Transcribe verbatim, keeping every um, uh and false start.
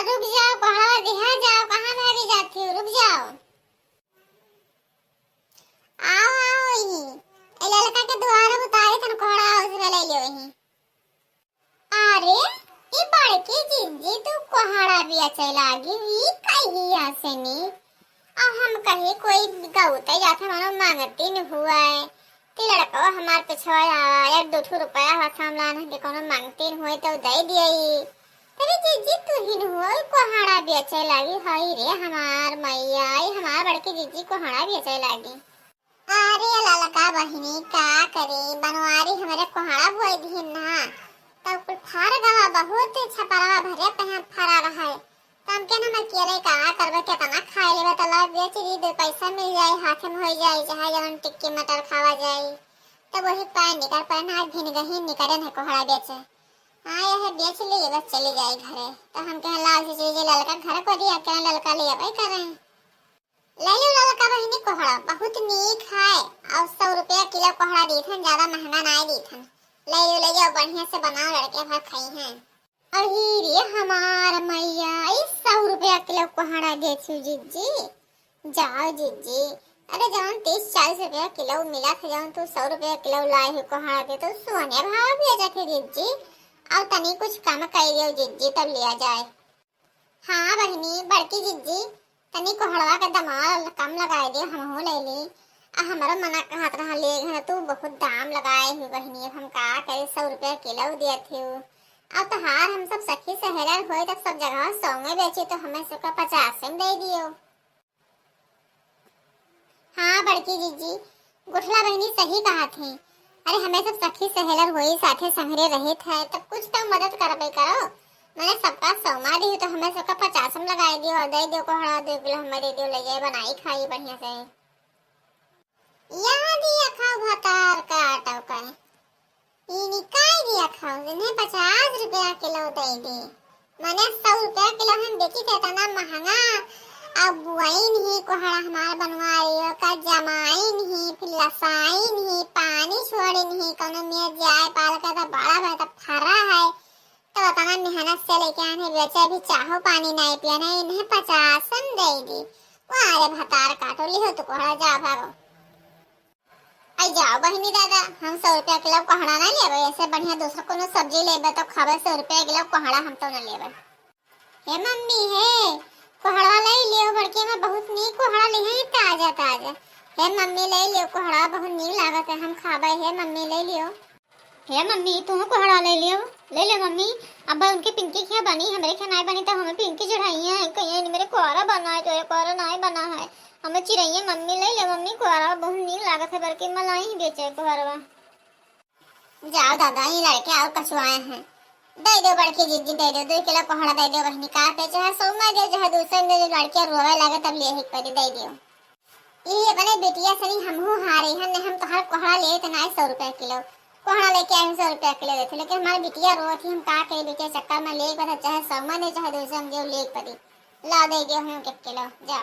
रुक जाओ, कोहड़ा दिहा जाओ, कहाँ भागी जाती हो, रुक जाओ। आओ, आओ, यही, ए ललका के दुआरे उतारी तन कोहड़ा हाउस में ले लियो यही। अरे, ई बड़की जिज्जी तू कोहड़ा बेचे लागी, ई कहिया से नी? अब हम कही कोई गौते जात है, मानो मांगती न हुआ है। ते लड़कवा हमार पिछवा आवा, एक दो ठो रुपया हुआ सामलान है, कोनो मांगती न हुए तो दे दिए। अरे जिज्जी तू ही न हुआ, ई कोहड़ा बेचे लागी, हाय रे हमार मैया, ई हमार बड़की जिज्जी कोहड़ा बेचे लागी। अरे ललका बहिनी, का करी, बनवारी हमरे कोहड़ा बोई दिहिन ना, तब कुल फर गवा, बहुत छपरवा भरे पे फरा रहा है। तब के ना मैं केरे का करबे, केतना खाए लेबे, तो ला बेच दी, दो पैसा मिल जाए, हाथ में हो जाए, चाहे जवन टिक्की मटर खावा जाए, तब वही पाए निकर पाए ना, भिन गही निकरे न कोहड़ा बेचे। हाँ, यह बेच ली, बस चली जाए घरे। तो हम कहे, लाओ जी, जी, ललका घर को दिया, क्या ललका ले अबे करे। ले लो ललका बहिनी कोहड़ा, बहुत नीक है, और सौ रुपया किलो कोहड़ा दीथन, ज्यादा महंगा नाय दीथन। ले लो, ले लो, बढ़िया से बनाओ, लड़के भर खाई हैं। अरे रे हमार मैया, ई सौ रुपया किलो कोहड़ा देथू जिज्जी? जाओ जिज्जी, अरे जौन तीस चालीस रुपया किलो मिला था, जौन तू सौ रुपया किलो लाए हो कोहड़ा दे, तो सोने भाव बेचत है जिज्जी। और तनी कुछ कम कर दियो जिज्जी, तब लिया जाए। हाँ बहिनी, बड़की जिज्जी, तनी कोहड़वा के दमाल कम लगाए दे, हमहू ले ली। आ हमरो मना कहत रहा ले घन, तू बहुत दाम लगाए हुई बहिनी, अब हम का करे, सौ रुपया किलो दिया थे। अब तोहार हम सब सखी सहेलर होए, तब सब जगह सौ में बेची, तो हमें सबका पचास में दे दियो। हाँ बड़की जिज्जी, गुठला बहिनी सही कहा थे। अरे हमें सब सखी सहेलर होई, साथे संघरे रहित है, तब कुछ तो मदद करबे करो। मैंने सबका सौमा दी तो हमें सबका पचास में लगाए दियो और दे दियो कोहड़ा, दो किलो हमें दे दियो, ले जाए बनाई खाई बढ़िया से। यहाँ दिया खाओ भतार काटो का। ई निकाय दिया खाओ, इन्हें पचास रुपया किलो दे दे। मने सौ रुपया किलो हम बेची थे, इतना महंगा। अब बुआई नहीं कोहड़ा हमार बनवा रही हो, का जमाई नहीं, फिर लसाई नहीं, पानी छोड़ी नहीं, कौनो में जाए पाल के तो बड़ा भय तो फरा है। तो इतना मेहनत से लेके आने बेचे, अभी चाहो पानी नहीं पिया, नहीं इन्हें पचासन दे दी। वो अरे भतार काटो, लिहो तू कोहड़ा, जा भागो। आई जाओ बहिनी दादा, हम सौ रुपया किलो कोहड़ा ना लेबे, ऐसे बढ़िया दूसरा कोनो सब्जी लेबे तो खाबे, सौ रुपया किलो कोहड़ा हम तो ना लेबे। हे मम्मी हे, कोहड़ा ले लियो, बड़के में बहुत नीक कोहड़ा लिहे, ताजा ताजा। हे मम्मी ले लियो कोहड़ा, बहुत नीक लागत है, हम खाबे। हे मम्मी ले लियो। हे मम्मी, तू कोहड़ा ले लियो, ले ले मम्मी। अब उनके पिंकी के बनी, हमरे के नाय बनी, तो हमें पिंकी चढ़ाई है, कहिए नहीं मेरे कोहरा बना है, तेरे कोहरा नाय बना है। हमें चिरैया मम्मी ले ले, मम्मी कोहरा बहुत नीक लागत है, बल्कि मलाई ही बेचे कोहरवा। जाओ दादा, ये लड़के और कछुआए हैं, दे दो बड़की जिज्जी, दे दो, दो किलो कोहड़ा दे दो बहनी, का पे चाहे सौ में दे, चाहे दो सौ में दे, लड़के रोवे लगे तब ले ही करी, दे दो। ई अपने बिटिया सनी हमहू हारे हन, हम तोहार कोहड़ा लेत नाय सौ रुपया किलो। कोहड़ा लेके आए सौ रुपया किलो देते, लेकिन हमार बिटिया रोत ही, हम का करी, बिटिया चक्कर में ले बता, चाहे सौ में दे, चाहे दो सौ में दे, ले पड़ी। ला दे दे हम एक किलो, जा।